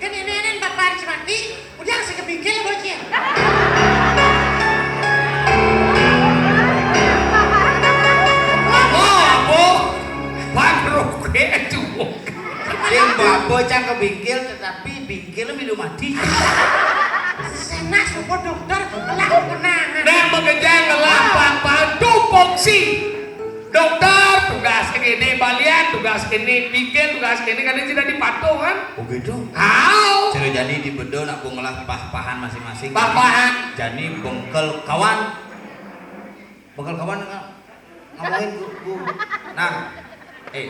Kan ini, ini, ini, Bapak Haji mati, udah saya kepikir ya, Bocil. Oh, apa? Bang Roke, aduh. Sing babo cang kebingkil, tetapi bingkil milu mati. Senak sopo dokter, ngelah kenangan. Nah, makejang ngelah pang-pang tupoksi. Dokter, tugas ini, balian, tugas ini, bingkil, tugas ini, karena tidak dipatuh, kan? Oh, gitu? Hau. Cara jadi di bedo nak bungelah pah-pahan masing-masing. Pah-pahan. Jadi bengkel kawan. Bengkel kawan nggak? Ngomongin bu, bu. Nah, eh,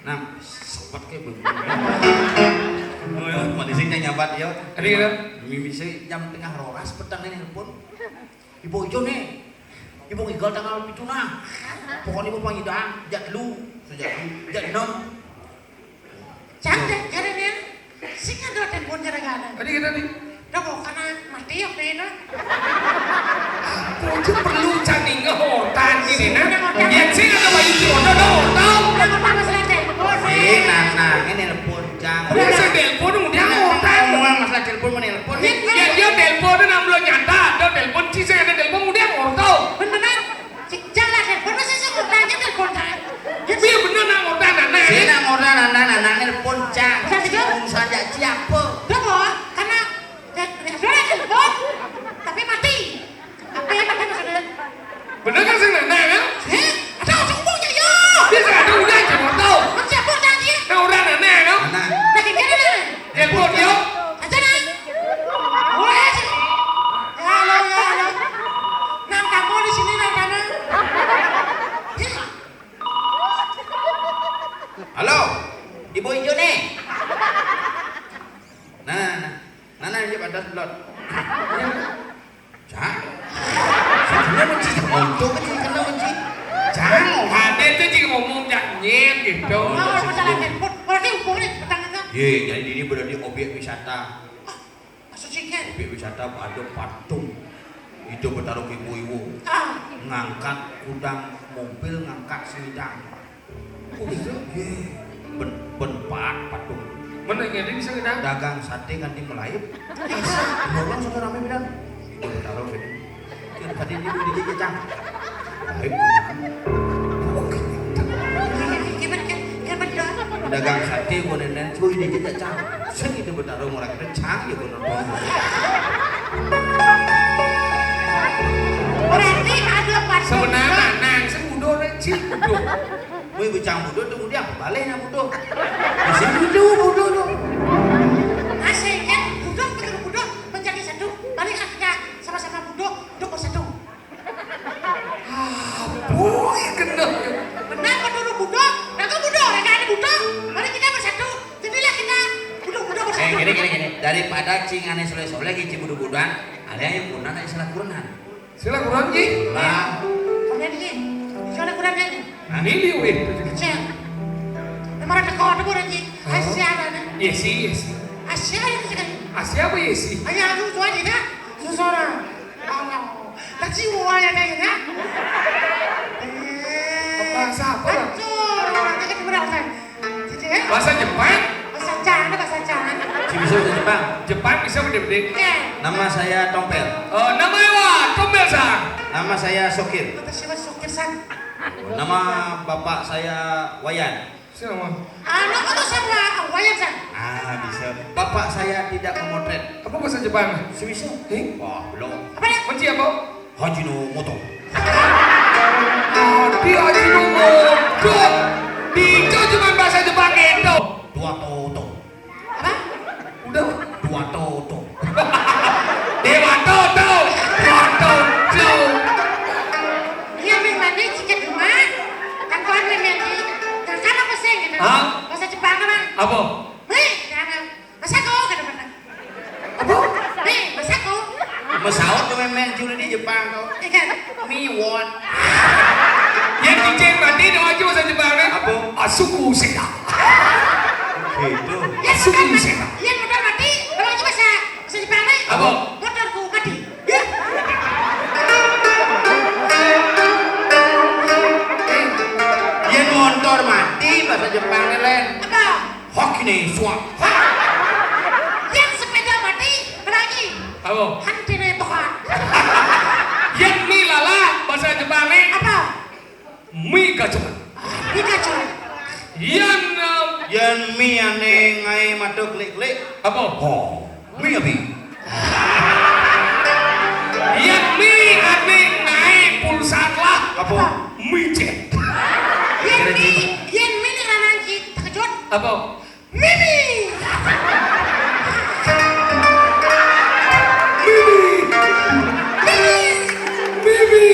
nah, sobat kayak bengkel. Oh, ya, manisnya nyabat ya. Tadi gitu. Mimi saya jam tengah roras petang ini nelpon. Ibu Ijo nih, Ibu ngigal tanggal pitu nah. Pokoknya Ibu pangidang, jat lu, sejat lu, jat enam. Cak deh, keren ya. Sing ada telepon gara-gara. Tadi kita nih. Dah kok karena mati ya, Pena. Aku aja perlu cani ngehortan di Sina, yén sing ada bayi si Ondo dong, Ondo. Sing, nah, nah, ini telepon, Cang. Ini sing telepon, kemudian Ondo. Ngomong masalah telepon, mau telepon. Yén dia telepon, nang belum nyata, ada telepon, si sing ada telepon, kemudian Ondo. Beneran, si Cang lah telepon, masa sih Ondo aja telepon, Cang? Iya, bener, nang Ondo, nah, nah. Sing, nang Ondo, nah, nah, nah, nah, telepon, Cang. Urusan aja siapa? Udah, Bos, karena, ya, ya, sudah telepon, tapi mati. Apa ya, Pak, maksudnya? Bener kan sing nenek, ya? Heh? Ada orang ngomong ya, ya? Bisa ada udah aja, mau tahu. Bang siapa tadi? Nah, udah nenek, ya? Mana? Lagi dia, nenek. Ya, mau dia? Aja, nah. Wes. Ya, halo, ya, halo. Nang kamu di sini, nang kamu. Ya. Halo, Ibu Ijo nih. Nah, nah, nah, nah, iya, pantas belum. Cang. Sing kena benci, untung kan sing kena benci. Cang. Ada itu sih ngomong, Cang, nyet gitu. Oh, masalah telepon. Berarti hubungannya petang itu. Ye, jadi ini berarti objek wisata. Ah, maksud sih kan? Objek wisata ada patung. Itu bertaruh ibu-ibu. Ah. Ngangkat kudang mobil, ngangkat selidang. Oh, gitu? Ye, ben, ben paat patung. Mana yang ada bisa kita? Dagang sate nganti melayu. Bisa. Orang sudah rame bilang. Itu taruh gini. Itu tadi dia udah jadi, Cang. Melayu. Oke. Gimana, kan? Kan bener. Dagang sate gua nenek cuy dia jadi, Cang. Sing itu bertaruh orang kita, Cang, ya gua nonton. Berarti ada patung. Sebenarnya nang sing udah, Cing, udah. Wih, bujang budo tuh, dia apa balenya budo? Di sini budo, budo tuh. Asik, ya, budo, betul budo, menjadi satu. Balik kita sama-sama budo, budo bersatu. Ah, boy, gendong. Benar, betul budo, nah, kok budo, ya, ada budo. Mari kita bersatu. Jadilah kita budo, budo bersatu. Eh, gini, gini, gini. Daripada cing aneh soleh-soleh, gici budo-budoan, ada yang kurang, ada yang salah kurang. Sila kurang, Ji? Lah. Kurang, Ji. Sila kurang, Ji. Nah, ini, weh. Cek. Memang ada kawan aku, Ji. Hah? Asia ada, nih. Iya sih, iya sih. Asia ada, Ji. Asia apa iya sih? Ayo, aku tuh aja, dah. Susah, orang. Allah. Tadi mau aja, dah, ya. Bahasa apa, Bang? Aduh, orang kita berapa? Bahasa Jepang? Bahasa Cina, bahasa Cina. Sing bisa bahasa Jepang? Jepang bisa, bedik-bedik. Iya. Nama saya Tompel. Eh, nama Ewa, Tompel san. Nama saya Sokir. Kata siapa Sokir san? Nama bapak saya Wayan. Siapa? Anak atau siapa? Wayan san. Ah, bisa. Bapak saya tidak memotret. Apa bahasa Jepang? Sing bisa. Eh? Wah, belum. Apa dia? Benci apa? Hajinomoto. Di Hajinomoto. Di itu cuma bahasa Jepang itu. Dua toto. Apa? Udah. Dua toto. Dewa Toto. Dua toto. Iya, Bang, mandi jika cuma kan tuan mandi. Kan apa sih gitu? Hah? Bahasa Jepang apa? Apa? Hei, jangan. Masako, kata pernah. Apa? Hei, Masako. Masaot tuh main-main juli di Jepang tuh. Iya kan? Miwon. Yang cicing mati, nama aja bahasa Jepang, kan? Apa? Asuku seka. Gitu. Yang Asuku modal seka. Yang modal mati, nama aja bahasa, bahasa Jepang, kan? Apa? Motorku mati. Ya. Yang motor mati, bahasa Jepang, Len. Apa? Haki ne swa. Yang sepeda mati, lagi. Apa? Henti ne bohan. Yang mi lala, bahasa Jepang, nih. Apa? Mi gacor. Mi gacor. Yang, eh, yang mi ane ngai mata klik-klik. Apa? Oh, mi abi. Yang mi ane ngai pulsa lah. Apa? Mi cek. Yang mi, yang mi ni orang terkejut. Apa? Mimi! Mimi! Mimi! Mimi!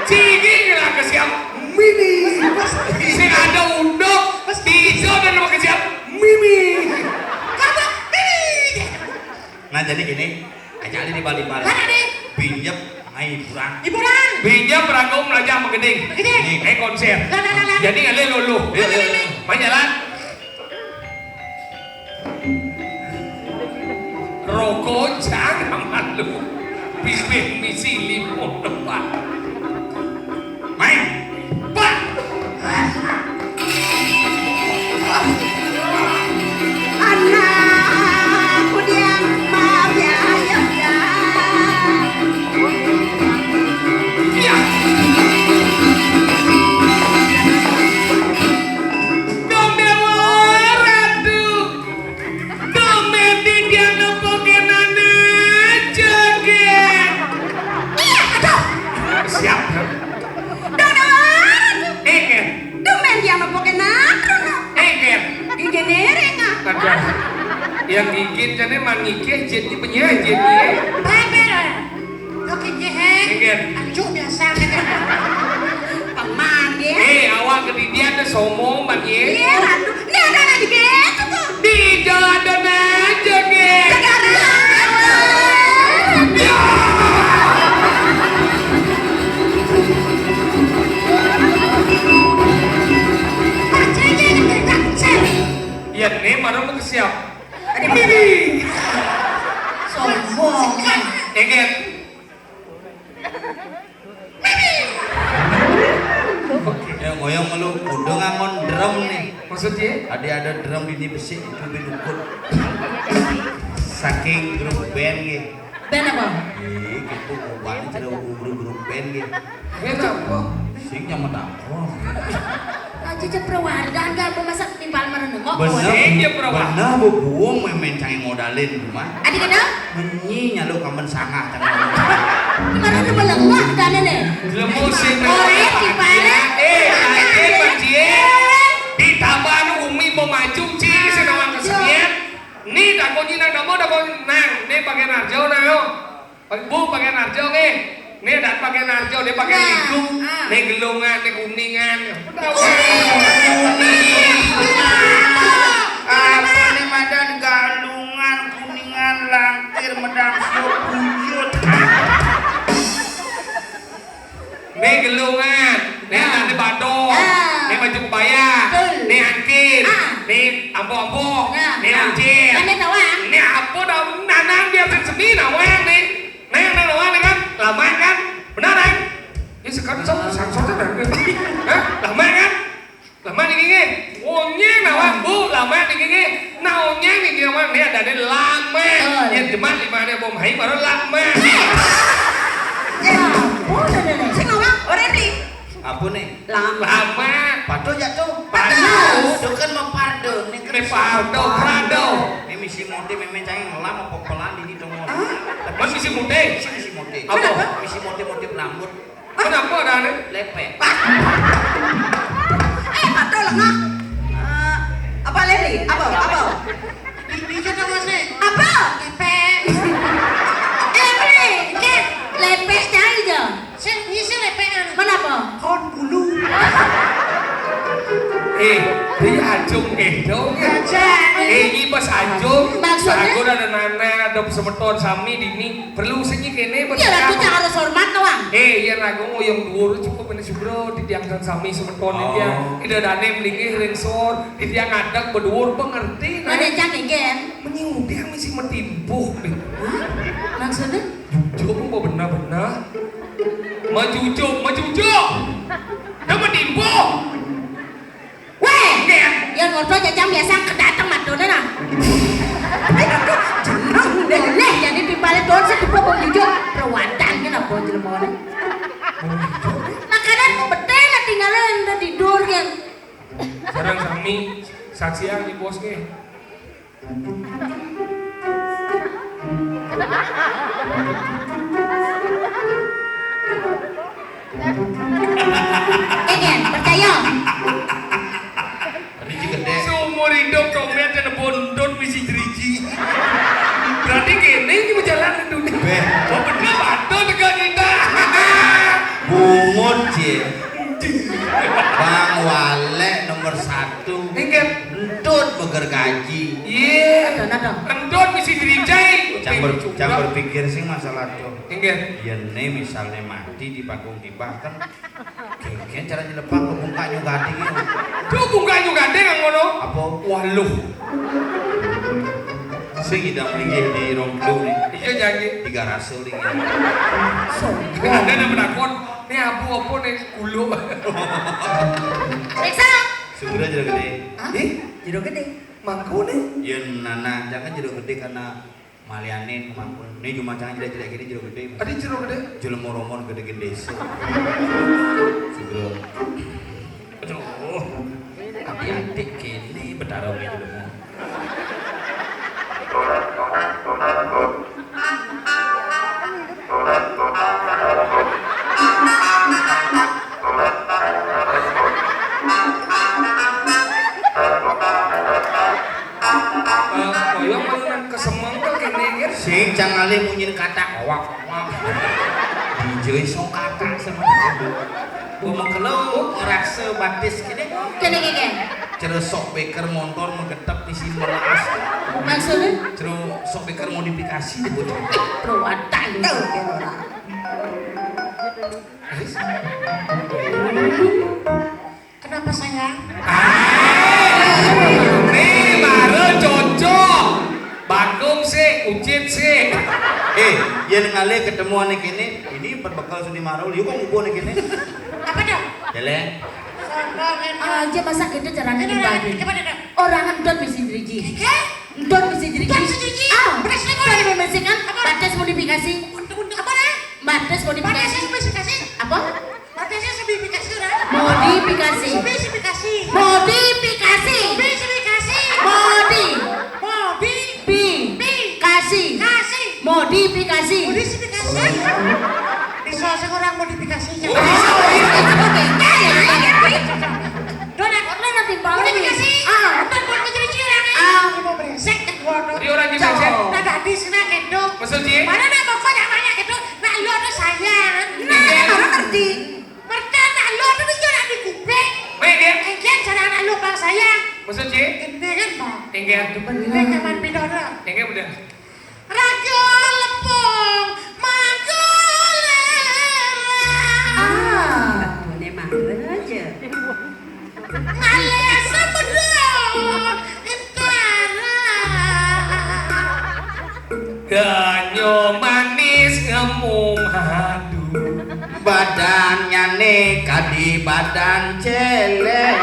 Cigi ngelah ke siap Mimi! Sing ada unduk, tiga dan nama ke siap Mimi! Kata Mimi! Nah, jadi gini, aja ada di Bali Bali. Mana nih? Pinjep, ngai hiburan. Hiburan. Pinjep ragu melajah menggeding. Menggeding. Nih, kayak konser. Lah, lah, lah, lah. Jadi ngalih lulu. Iya, iya, iya. Main jalan. Rokok jangan malu. Bibir misi limo depan. Ini man ngikih, jit ni penyiar, jit ni. Bebel. Kau kini, he? Ingat. Anjuk biasa, kan? Paman, ya? Eh, awak kedidian dah sombong, man, ya? Iya, aduh. Ni ada lagi, gitu, tuh. Tidak ada aja, ge. Negara. Ya. Percaya, negara. Ya, ni mana mau ke siap? Bibi. Sombong. Ingat. Ya, ngoyong malu, udah ngangon drum nih. Maksudnya? Ada, ada drum di ini besi, itu bin ukut. Saking grup band, gitu. Band apa? Ih, gitu, ubahnya cara grup, grup band, gitu. Band apa? Sing nyaman apa? Aja ceprawadan, gak mau masak timpal merenung. Bener, sing ceprawadan. Bener, bebuang main-main canging modalin, cuma. Adi kena? Menyi nyalu kamen sangah, canging modalin. Mana udah melengah, kan, nih? Lemu sing. Ore, timpal. Eh, aja, Pak Cie. Ditambah anu umi mau maju, Ci, sing nawang kesenian. Ni, takut ni, nang, kamu takut ni, nang. Ni pakai narjo, nang, yo. Bu, pakai narjo, nggih. Ni, dak pakai narjo, ni pakai liku. Ni gelungan, ni kuningan. Kuning. Apa ni madan galungan, kuningan, langkir, medang, siok, bujut. Ni gelungan, ni tadi badok, ni baju kebaya, ni angkin, ni ambo-ambo, ni uncil. Ni apa dah, nanang biar seni nawang ni. Neng, neng nawang ni kan, lamak kan? Benar, Neng? Ya, sekarang sama sang soda dah. Hah? Lamak kan? Lamak ni gini. Onyeng nawang, Bu, lamak ni gini. Nah, onyeng ni nawang, ni ada ni lamak. Betul. Ya, jemat lima ni, bom hai, baru lamak. Ya, ampun, ada ni. Sing nawang, orang ni. Apa ni? Lamak. Lamak. Patuh jatuh. Patuh. Itu kan mau pardo. Ni kan mau pardo, pardo. Ni misi mode, memang jangan lama popolan ini dong. Hah? Mas misi mode? Misi, misi mode. Apa? Misi mode, mode rambut. Kenapa ada aneh? Lepek. Eh, Pak, tolong, ah. Eh, apa, Leri? Apa? Apa? Di, di sana, Mas, nih. Apa? Lepek. Eh, apa nih? Cek, lepek cai je. Sing, ngisi lepek, anu. Mana apa? Kon bulu. Eh, dia ajung, eh, dong, ya. Ajung. Eh, ini pas ajung. Maksudnya? Aku ada nana, ada semeton, sami, dini. Perlu sing kene. Iya lah, kita harus hormat, Wang. Eh, iya, nah, aku ngoyong dhuwur cukup ini, Sugro, di tiang dan sami semeton ini, ya. Oh. Ida dane mlinggih ring sor, di tiang ngadeg bedhuwur pengerti, nah. Mana cang, Gen? Meni udah mesti metimpuh, deh. Hah? Maksudnya? Jujuk apa benar-benar? Majujuk, majujuk. Dah metimpuh. Weh, nggih, ya. Yang ngobrol jajang biasa kedateng matone nah. Jeneng deh. Boleh jadi timbale don sedupa wong jujur. Rewadan kenapa jelemone? Makanan betul lah tinggalan udah tidur kan. Sareng sami saksian di bos nggih. Keken, percaya. Riji gede. Seumur hidup kau mete nebondot misi jeriji. Berarti kene iki jalan dunia. Weh. Oh, bener, betul, tekan kita. Bungut, Cil. Bang Walek nomor satu. Inggih. Entut begergaji. Iya. Ada, ada. Entut misi dirijai. Jangan ber-, jangan berpikir sing masalah tuh. Inggih. Yen ne misalnya mati di panggung tiba kan. Kengken cara nyelepang ke bungkaknya gading. Tuh bungkaknya gading yang ngono. Apa? Waluh. Sing idam linggih di rong kilo nih. Iya, janji. Tiga rasa linggih. Ada yang menakut. Nih abu apa nih? Kulo. Periksa. Segera jero gede. Hah? Eh? Jero gede. Mangku nih. Yen nana, jangan jero gede karena malianin mangku. Nih cuma jangan jelek-jelek gini jero gede. Ada jero gede? Jelema romon gede-gede. Segera. Aduh. Adik-adik kene betara nih jelema. Eh, koyong malunan kesemeng. Kali munyin katak, wak, wak. Dijai song katak sama. Gua mengkelo ngerasa batis kene. Kene, kene. Cara sok beker motor menggetep di sini melas. Maksudnya? Cara sok beker modifikasi, bocah. Perwatan. Tuh, kene orang. Kenapa, sayang? Nih, baru cocok. Bagong sih, ucit sih. Eh, yang ngalih ketemuan nih kene, ini berbekal seni marul, yuk kok ngumpul nih kene. Apa dong? Jelek. Sombong, emang. Aja masa gitu caranya dibagi. Gimana dong? Orang entut mesti diriji. Entut mesti diriji. Entut mesti diriji? Ah, beres nih, beres. Beres kan? Apa? Batas modifikasi. Untuk, untuk apa, nih? Batas modifikasi. Batas modifikasi? Apa? Batasnya modifikasi, ora? Modifikasi. Modifikasi. Modifikasi. Modifikasi. Modi. Modi. Pi. Pi. Kasi. Kasi. Modifikasi. Modifikasi. Bisa sing ora modifikasi ya. Bisa. Donat. Modifikasi. Ah. Donat buat menjadi cirang. Ah. Mau brengsek, waduh. Dia orang di brengsek. Nah, tadi sini gitu. Maksud dia? Mana nak pokoknya banyak gitu. Nak lo tuh sayang. Nah, orang ngerti. Merta anak lu tuh bisa anak dikupik. Baik, dia. Engkian cara anak lu, Bang, sayang. Maksud, Ci? Ini kan, Bang. Engkian. Ini kan, Bang, beda dah. Engkian udah. Raja Lepung Mangkulela. Ah, boleh marah aja. Ngalih sebedong entara. Ganyo manis ngemu madu. Badannya nih kadi badan celek.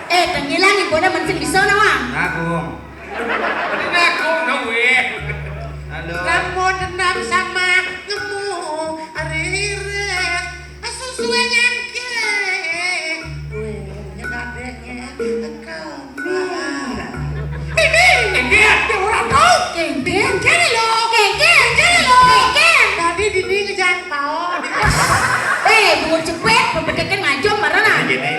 Eh, tengilang ibu dah mesti bisa nawang. Ngagung. Tadi ngagung, no, weh. Halo. Kamu dendam sama ngemu, aririt. Susuwe nyangke, kowe nyekadenge kembang. Ini, ini, ya ora tau. Kengken. Kengken lho. Kengken. Kengken lho. Kengken. Tadi dini ngejang pao. Eh, buat cepet, pepeteken ngajong marana. Nah, gini,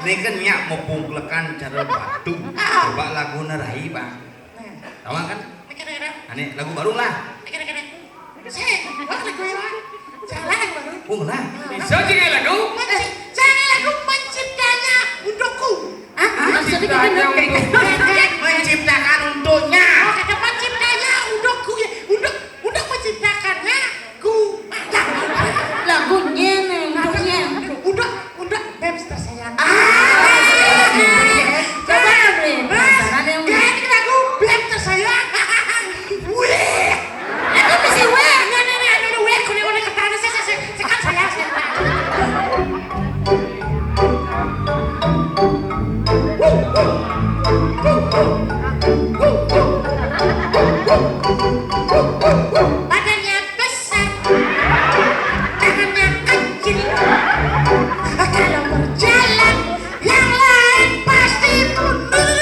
ini kan nyak mau pungklekan cara batu. Ah. Coba lagu nerai, Bang. Nah. Tahu kan? Mikir-mikir. Ane lagu baru lah. Mikir-mikir. Sing, wah, lagu ya. Salah yang baru. Oh, lah. Bisa juga lagu? Menci-, jangan lagu menciptanya untukku. Ah, ah, maksudnya gimana? Menciptanya untuk. Menciptakan untuknya. Oh, kata menciptanya untukku ya. Untuk, untuk menciptakannya ku. Lagunya nih, untuknya. Untuk, untuk Beb tersayang. Ah, coba, Beb. Penasaran yang mana? Ganti lagu Beb tersayang. Weh. Aku mesti weh. Enggak, enggak, enggak, enggak, weh. Kone, kone, ketara, sih, sih, sih. Sekarang saya, saya. Badannya besar, tangannya kecil. Kalau berjalan, yang lain pasti mundur.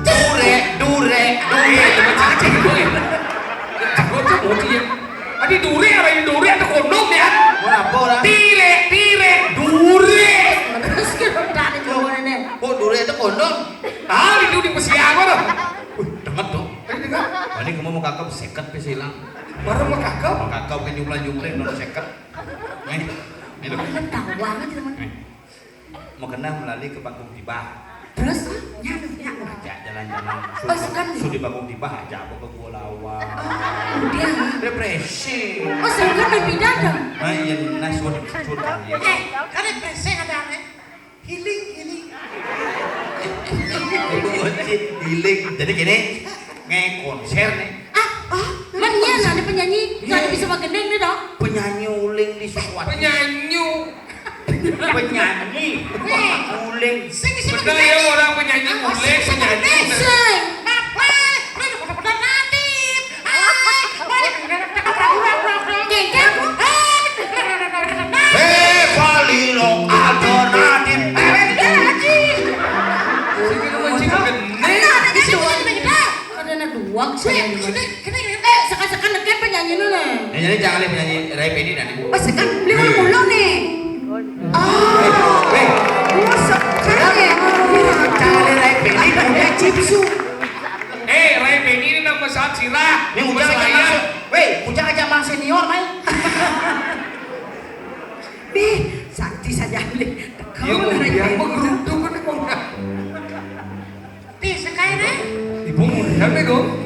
Dure, dure, dure. Dure, cuma cacing, dure. Jago tuh, bocil ya. Tadi dure, apa ini dure atau kondom ya? Mau apa orang? Tire, tire, dure. Terus kita udah ada jawabannya. Kok dure itu kondom? Ah, itu di pesiaran, ah. Wih, dengar tuh. Tadi dengar. Wah, ini kamu mau kakak seket pis hilang. Baru mau kakak? Mau kakak ke jumlah-jumlah non seket. Nih, nih, loh. Tahu banget, teman. Nih. Mau kena melalui ke Bakung Tiba. Terus? Nyanu, nyanu. Ajak jalan-jalan. Oh, sekan. Sudah Bakung Tiba, ajak aku ke Gua Lawa. Oh, dia. Refreshing. Oh, sekan udah pindah dong. Nah, iya, nah, sudah, sudah, ya. Eh, kan refreshing ada aneh. Healing, healing. Healing. Jadi gini, nge konser nih. Ah, ah, man iya, nah, ada penyanyi. Iya. Nah, bisa magendeng nih, dong. Penyanyi uling di Sukuan. Penyanyi. Penyanyi. Nih. Uling. Sing, sing, bener ya, orang penyanyi uling, penyanyi. Sing. Apa? Bener-bener Nadiem. Hai, balik. Gengkang. Hai. Hei, Bali Rock Alternatif. Sing, sing, sing, sing. Ada, ada, ada. Ada anak dua, saya. Eh, sekan-sekan deket penyanyi lu, nah. Ya, jadi jangan lihat penyanyi Rai Pedi dan. Oh, sekan beli mulu nih. Oh. Eh, eh. Gua sekan ya. Jangan lihat Rai Pedi, punya Cipsu. Eh, Rai Pedi Senior, Nay. Bih, sakti saja, Bli. Iya, mau dia mau geruduk kan, mau. Bih, sekali, Nay. Ibu muda, Bego.